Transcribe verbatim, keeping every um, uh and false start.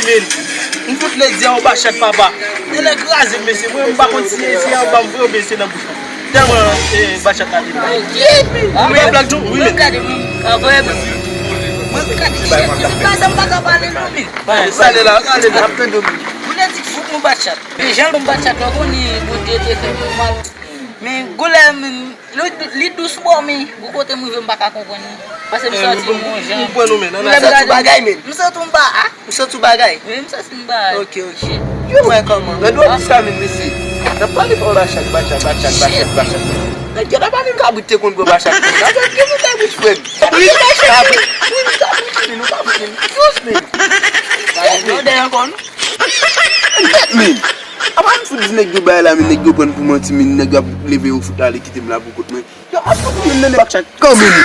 Men, m fout lè di a w Bachat papa. Te lè kraze m mesye, mwen m pa konn si se anba m voye oubyen se nan bouch mwen. Tèlman eh, Bachat la te. Ou wè blag tou? Wi men. Gade mwen, ka voye mwen. Mwen gade chèf, se pa sa m pa ka pale non men. Prale la, prale la, ap tande w. Ou lè di fout nou Bachat. Men jan l bon Bachat la, ou konnen Bondye te fè mwen mal. Men goulè men Li, li dous bò men, gwo kote m rive m pa ka konprann li. Paske m santi m yon jan. M pran nou men, nan. M santi yon bagay men. M santi m pa a. M santi yon bagay. Wi, m santi m pa a. Ok, ok. Yo mwen kòman? Nan dwòl di sa men mesye. Nan pale pa Bachat, Bachat, Bachat, Bachat, Bachat. Nèg yo nan pale m kabrit te konn pran Bachat. Nan fè gen moun kabrit frè m. Wi, Bachat. Wi, m kabrit men, nou kabrit men. Dous men. Yo dèyè ankò nou. Gèt men. Apa m fout di nèg yo bay la men nèg yo pran pou manti men nèg yo ap leve yo fout ale kite m la pou kont mwen. Yo ap fout mwen nan Bachat kanmenm.